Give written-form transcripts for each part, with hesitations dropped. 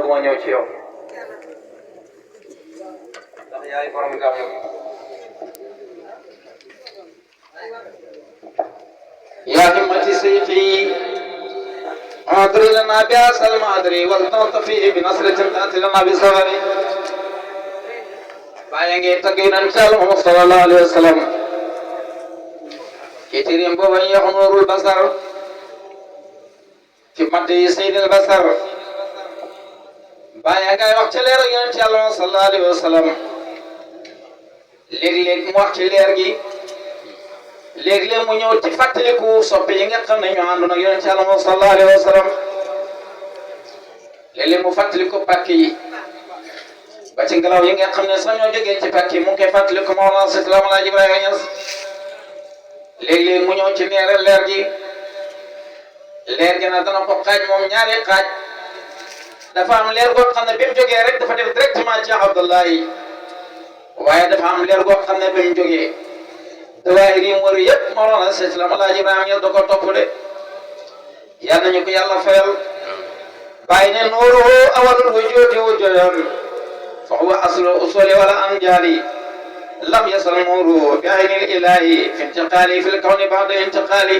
duma ñëw ci yow ndax yaay borom gàmmu يا همة سيفي أدري لنا بأس المادري والتطفي بنصرة تأتي لنا بصغري باينغي تقين أن شاء صلى الله عليه وسلم كتيرين بوين يغنور البصر في مدي سيد البصر باينغي وقت لير إن شاء الله صلى الله عليه وسلم ليك وقت ليرغي léegi-léeg mu ñëw ci fàttaliku soppe yi nga xam ne ñoo àndoon ak yonent Yàlla sallallahu alayhi wa sallam léeg-léeg mu fàttaliku pàkk yi ba ci ngelaw yi nga xam ne sax ñoo jógee ci pàkk yi mu ngi koy fàttaliku Mawlana Seydina Alaaji Ibrahima Ñas léeg-léeg mu ñëw ci neere leer gi nag dana ko xaaj moom ñaari xaaj dafa am leer goo xam ne bi mu jógee rek dafa def directement ci Abdullahi waaye dafa am leer goo xam ne bi mu jógee waaye lii mu war yëpp Mawlana Seydina Alaaji Ibrahima Ñas da ko topp de yal nañu ko yàlla fayal bàyyi ne nuuruhu awwalul wujuudi wujuudan fa huwa aslu usuli wala anjaali lam yasal nuuruhu bi aynil ilaahi fi intiqaali fil kawni ba'da intiqaali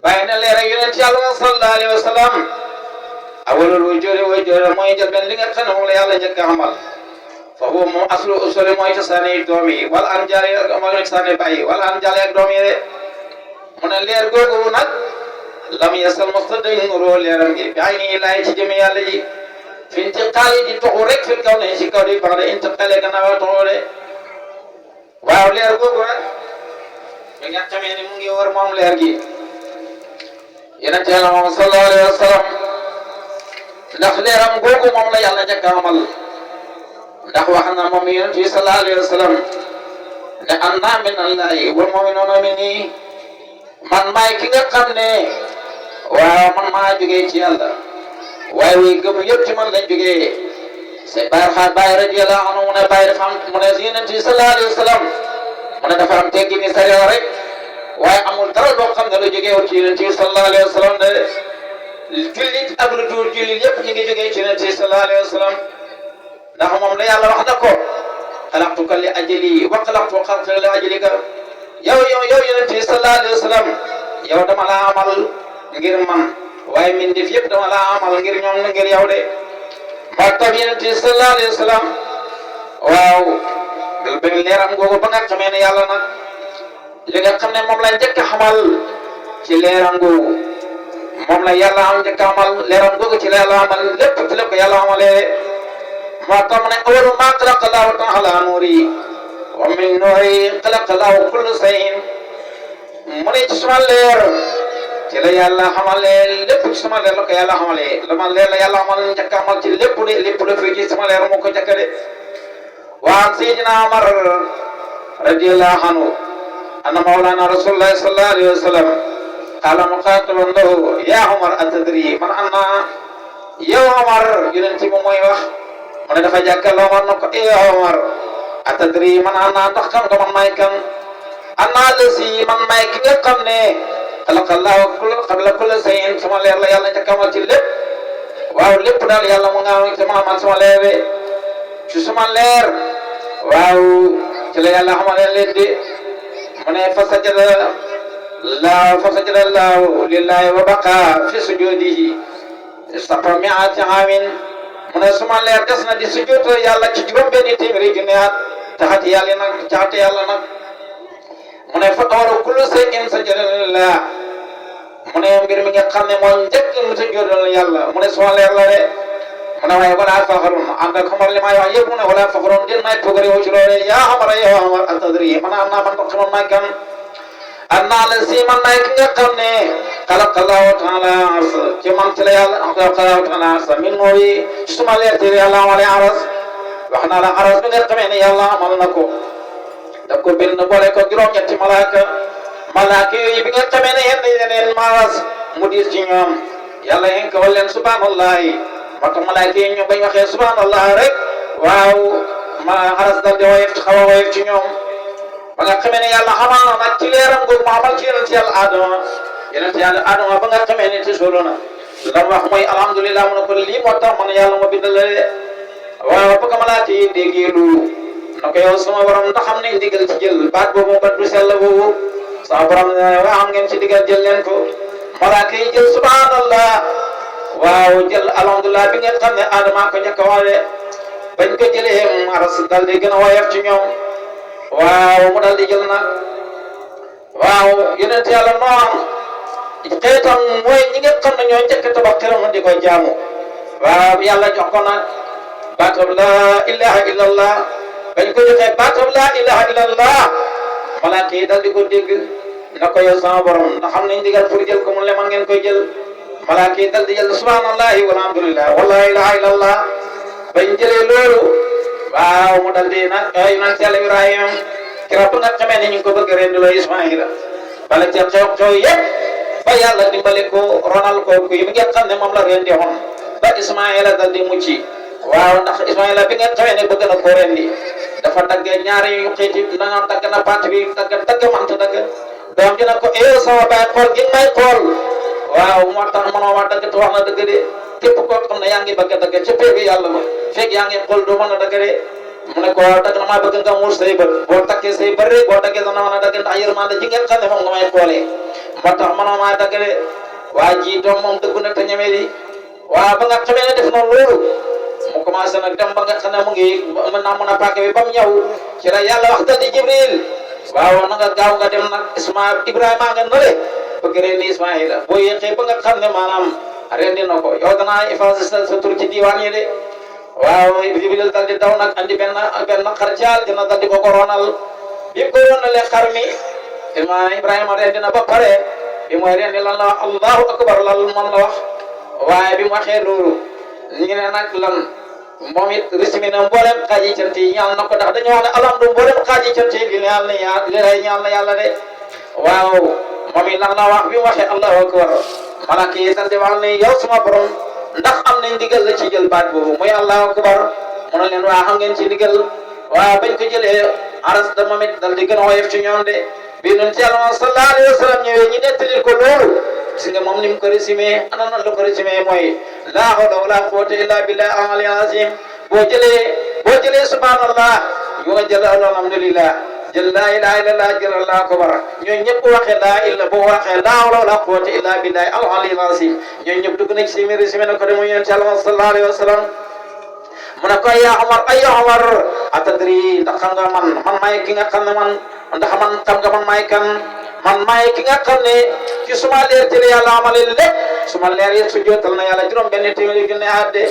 bàyyi ne leer ak yonent Yàlla sallallahu alayhi wa sallam awwalul wujuudi wujuudan mooy njëlbeen li nga xam ne moom la yàlla njëkk a amal فهو مو أصل أصول ما يتساني دومي والأنجال ما يتساني باي والأنجال يك دومي ده من اللير غوغو نك لم يصل مستدين نور ليرمي بعيني لا يجمع يالجي في انتقال دي تغرق في الكون يشكوري بعد انتقال كنا وتغرق واو لير غوغو من يكمل من يور مام ليرجي ينتهي الله صلى الله عليه وسلم نخليرم غوغو مام لا يالله جكامل ndax wax na moom yonent bi sallallahu alayhi wa sallam ne anna min allahi wal mu'minuna minni man maay ki nga xam ne waaw man maa jógee ci yàlla waaye way gëm yëpp ci man lañ jógee c'est Baye Xaar Baye radiyallahu anhu mu ne Baye dafa am mu ne yonent bi sallallahu alayhi wa sallam mu ne dafa am teggi ni sariya rek waaye amul dara loo xam ne lu jógee woon ci yonent bi sallallahu alayhi wa sallam de jullit ak lu dul jullit yëpp ñu ngi jógee ci yonent bi sallallahu alayhi wa sallam ndax moom la yàlla wax na ko xalaqtuka li ajli wa xalaqtu xalqa li ajlika yow yonent bi sallallahu alayhi wa sallam yow dama la amal ngir man waaye mbindeef yëpp dama la amal ngir ñoom ngir yow de moo tax yonent bi sallallahu alayhi wa sallam waaw benn leeram googu ba nga xamee ne yàlla nag li nga xam ne moom la njëkk a xamal ci leeram googu moom la yàlla am njëkk a amal leeram googu ci la yàlla amal lépp ci la ko yàlla amalee moo tax mu ne awwalu maa xalaqa Allaahu ta'aalaa nuuri wa min nuuri xalaqa Allaahu kulla shay'in mu ne ci suma leer ci la yàlla xamalee lépp ci suma leer la ko yàlla xamalee la man leer la yàlla xamal njëkk a amal ci lépp de lépp la fii ci suma leer moo ko njëkk de waan Seydina Umar radiyallaahu anhu anna mawlaana rasuulullaahi sallallaahu alayhi wa sallam qaala muxaataban lahu yaa Umar atadrii man ana yow Umar yonent bi mooy wax mu ne dafa jàkkaarloo Omar na ko Omar atadri man ana ndax xam nga man maay kan ana lasi man maay ki nga xam ne xalaqa Allaahu qabla kulli shay'in sama leer la yàlla njëkk a amal ci lépp waaw lépp daal yàlla mu nga sama amal sama leer de ci sama leer waaw ci la yàlla xamal leen de mu ne fa sajada Allaahu lillahi wa baqa fi sujudihi sab'a mi'ati aamin mu ne suma leer des na di sujjóot yàlla ci juróom-benni téeméeri junni at taxati yàlla nag mu ne fa awwalu kulli shay'in sajada lillah mu ne mbir mi nga xam ne mooy njëkk mu sujjóotal yàlla mu ne suma leer la de mu ne waaye wala faxarun ànd ak Omar li may wax yëpp mu ne wala faxarun din may pogari wu ci loole yaa Omar yow Omar atadri man am naa man ndax man may kan am naa la si man may ki nga xam ne xalaqa Allaahu ta'aalaa arsa ci man ci la yàlla xalaqa Allaahu ta'aalaa arsa min mooy suma leer ci yàlla amale aras wax naa la aras bi nga xamee ne yàlla amal na ko daf ko bind boole ko juróom-ñetti malaaka yooyu bi nga xamee ne yeneen maras mu diis ci ñoom yàlla yéen ko wal leen subhanallahi moo tax malaaka yi ñu bañ waxee subhanallah rek waaw ma aras dal di woyof xaw a woyof ci ñoom ba nga xamee ne yàlla xamal na nag ci leeram googu mu amal ci yonent yàlla Adama ba nga xamee ne ci solo na lam wax mooy alhamdulilah mu ne ko lii moo tax man yàlla ma bindal la de waaw bëgg malaaka yi déggee loolu na ko yow sama borom ndax xam nañ digal ci jël baat boobu baat du sell boobu sama borom ne waa xam ngeen ci digal jël leen ko malaaka yi jël subhanallah waaw jël alhamdulilah bi ngeen xam ne Adama ko njëkk a waale bañ ko jëlee aras dal di gën a woyof ci ñoom waaw mu dal di jël nag waaw yonent yàlla noonu xeetam mooy ñi nga xam ne ñoo njëkk a tabax këram di ko jaamu waaw yàlla jox ko nag baatab laa ilaha illallah bañ ko joxee baatab laa ilaha illallah malaaka yi dal di ko dégg na ko yow sama borom ndax xam nañ digal pour jël ko mu le man ngeen koy jël malaaka yi dal di jël subhanallahi walhamdulillah wala ilaha illallah bañ jëlee loolu waaw mu dal di nag yonent yàlla Ibrahima keroog nga xamee ne ñu ngi ko bëgg rendiloo Ismaïla bala ca xew-xew yëpp ba yàlla dimbale ko ronal ko kuy mi nga xam ne moom la rendi woon ba Ismaïla dal di mucc waaw ndax Ismaïla bi nga xamee ne bëgg na ko rendi dafa dagg ñaari xeeti na dagg na pàtt bi dagg mant dagg doom ji na ko sama baay xool gi may xool waaw moo tax mënoo ma dagg te wax na dëgg de képp koo xam ne yaa ngi bëgg a dagg ca péegu yàlla ma fekk yaa ngi xool doo mën a dagg de mu ne ko dagg na maa bëgg nga muur say bët boo takkee say bët rek boo daggee sax na mën a dagg ndax yërmande ji ngeen xam ne moom nga may xoolee moo tax mënoo maa dagg de waa ji doom moom dëggu na te ñeme di waaw ba nga xamee ne def noonu loolu mu commencé nag dem ba nga xam ne mu ngi mën naa mën a paaka bi ba mu ñëw ci la yàlla wax dal di Jibril waaw na nga gaaw nga dem nag Ibrahima nga nële bëgg rendi Ismaïla boo yéexee ba nga xam ne maanaam rendi na ko yow danaa effacé sa tur ci diwaan yi de waaw Jibril dal di daw nag andi benn xar caal dina dal di ko ronal bi ko ronalee xar mi Ibrahima rendi na ba pare bi mooy rendi lan la wax allahu akbar lal moom la wax waaye bi mu waxee loolu ñu ne nag lan moom it rismi na mboolem xaaji cant yi ñaan na ko ndax dañoo wax ne alhamdu mboolem xaaji cant yi li lay ñaan la yàlla de waaw moom it lan la wax bi mu waxee allahu akbar malaka yi dal di wax ne yow suma borom ndax am nañ ndigal la ci jël baat boobu muy allahu akbar mu ne leen waa xam ngeen ci ndigal waaw bañ ko jëlee aras da moom it dal di gën a woyof ci ñoom de bi nun ci yàlla sallallahu alayhi wa sallam ñëwee ñu nettali ko loolu si nga moom ni mu ko résumé ana nan la ko résumé mooy la hawla wala quwwata illa billahi al-aliyyil azim boo jëlee subhanallah yoo jël alhamdulillah jël laa ilaha illallah jël allahu akbar ñooñu ñëpp waxee boo waxee la hawla wala quwwata illa billahi al-aliyyil azim ñooñu ñëpp dugg nañ ci mi résumé na ko de mu yonent yàlla sallallahu alayhi wa sallam mu ne ko ya Umar atadri ndax xam nga man maay ki nga xam ne ndax man xam nga man maay kan man maay ki nga xam ne ci suma leer ci la yàlla amale lépp suma leer yi su jootal na yàlla juróom benn téeméeri junne adde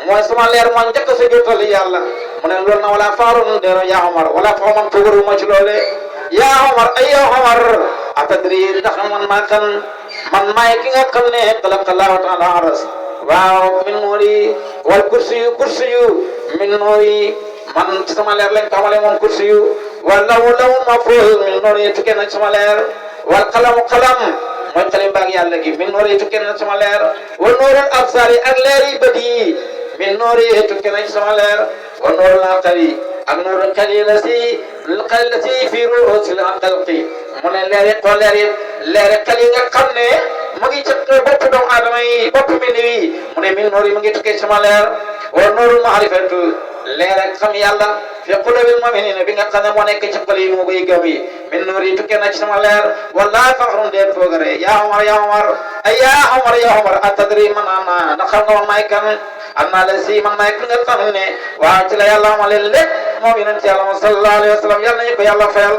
mooy suma leer moo njëkk su jootal yàlla mu ne loolu na wala faarun dero ya Umar wala foo man tugaru ma ci loole ya Umar atadri ndax man maa kan man maay ki nga xam ne xalaqa Allahu ta'ala aras waaw min nuuri wal kursiyu min nuuri man ci sama leer lañ ko amale moom kursiyu wala lawul mahfuuz min nuuri tukkee na sama leer wal qalam mooy xalim baag yàlla gi min nuuri tukkee na sama leer wa nuurul absaari ak leer yi bët yi min nuuri tukkee na sama leer wa nuurul aqli ak nuurul xali la si fii ruusil xalqi mu ne leeri xali nga xam ne mu ngi ci bopp doomu aadama yi bopp mbind wi mu ne min nuuri mu ngi tukkee sama leer wa nuurul maarifatu leer ak xam yàlla fi qulubil mu'minina bi nga xam ne moo nekk ci xol yi moo koy gëm yi min nuuri tukkee na ci sama leer wallahi faxrun deen foogare ya Umar atadri man ana ndax xam nga man maay kan ana la si man maay ki nga xam ne waaw ci la yàlla amale lépp moom yonent yàlla sallallahu alayhi wa sallam yàlla nañu ko yàlla fayal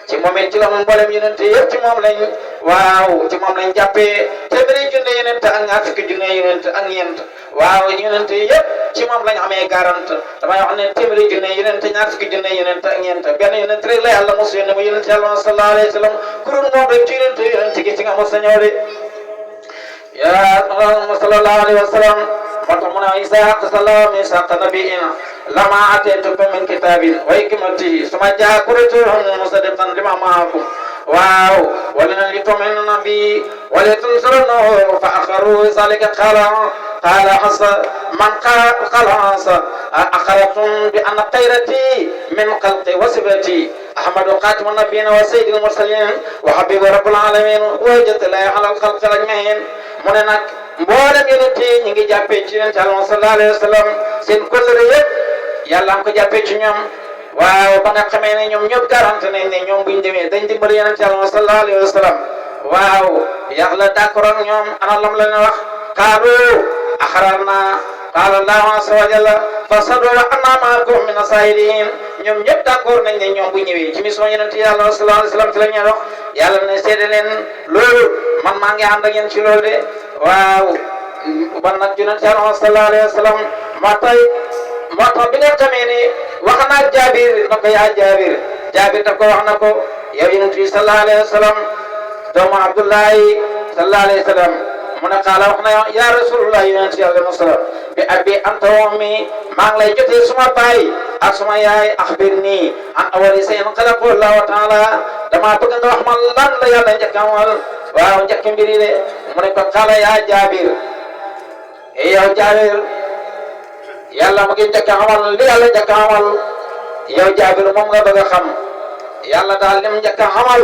ci moom it ci la moom mboolem yonent yëpp ci moom lañ jàppee téeméeri junne yonent ak ñaar fukki junne yonent ak ñeent waaw yonent yëpp ci moom lañ amee garante damay wax ne téeméeri junne yonent ñaar fukki junne yonent ak ñeent benn yonent rek la yàlla mos yónne mu yonent yàlla sallallahu alayhi wa sallam kurun moom rek ci yonent gi ci nga mos a ñëw de ya sallallahu alayhi wa sallam moo tax mu ne isaaq salaam isaaq nabiina lama ateetukum min kitabin wa hikmatin summa jaakum rasulun musaddiqan lima ma'akum waaw wala li tu'minuna bi wa la tunsurunahu fa akharu zalika qala hasa man qala hasa akharatum bi anna khayrati min khalqi wa sifati ahmadu xaatimu nabiyina wa sayyidil mursalin wa habibu rabbil alamin wa jatala ala xalqi ajmain mu ne nag mboolem yonent yi ñu ngi jàppee ci yonent Yàlla sallallahu alayhi wa sallam seen kóllëre yëpp yàlla am ko jàppee ci ñoom waaw ba nga xamee ne ñoom ñëpp garanti nañ ne ñoom buñ demee dañ dimbali yonent Yàlla sallallahu alayhi wa sallam waaw yàlla d'accord ak ñoom ana lam la ne wax qaalu axrarna qaala allahu azza wa jalla fasadu anna ma'akum min as-sa'ilin ñoom ñëpp d'accord nañ ne ñoom bu ñëwee ci mission yonent Yàlla sallallahu alayhi wa sallam ci la ñu dox yàlla ne seede leen loolu man maa ngi ànd ak yéen ci loolu de waaw ban nag yonent Yàlla sallallahu alayhi wa sallam moo tax bi nga xamee ni wax naa Jaabir na ko yaa Jaabir daf ko wax na ko yow yonent bi sallallahu alayhi wa sallam doomu Abdullahi sallallahu alayhi wa sallam mu ne xaala wax na ya rasulullah yonent Yàlla sallam bi abi anta wa ummi maa ngi lay jotee suma baay ak suma yaay axbirni an awwali shay'in xalaqahu Allahu ta'ala dama bëgg nga wax ma lan la yàlla njëkk a amal waaw njëkk mbiri de mu ne ko xaala yaa Jaabir yow Jaabir yàlla mu ngi njëkk a amal li yàlla njëkk a amal yow Jaabir moom nga bëgg a xam yàlla daal lim njëkk a amal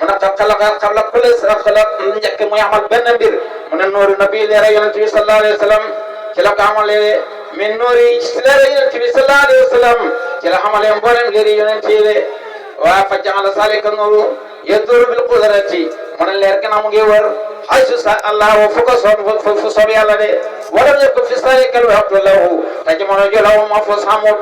mu ne qad xalaqa qabla kulli shay'in njëkk muy amal benn mbir mu ne nuuru nabi leera yonent bi sallallahu alayhi wa sallam ci la ko amalee min nuuri ci leera yonent bi sallallahu alayhi wa sallam ci la amalee mboolem leeri yonent yi de waa fa ja'ala zaalika nuuru yaduru bil qudrati mu ne leer gën a mu ngi wër haysu sa Allah fu ko soob yàlla de walam yakun fi zaalika al waqtu lahu te jamono jooju ma fos amul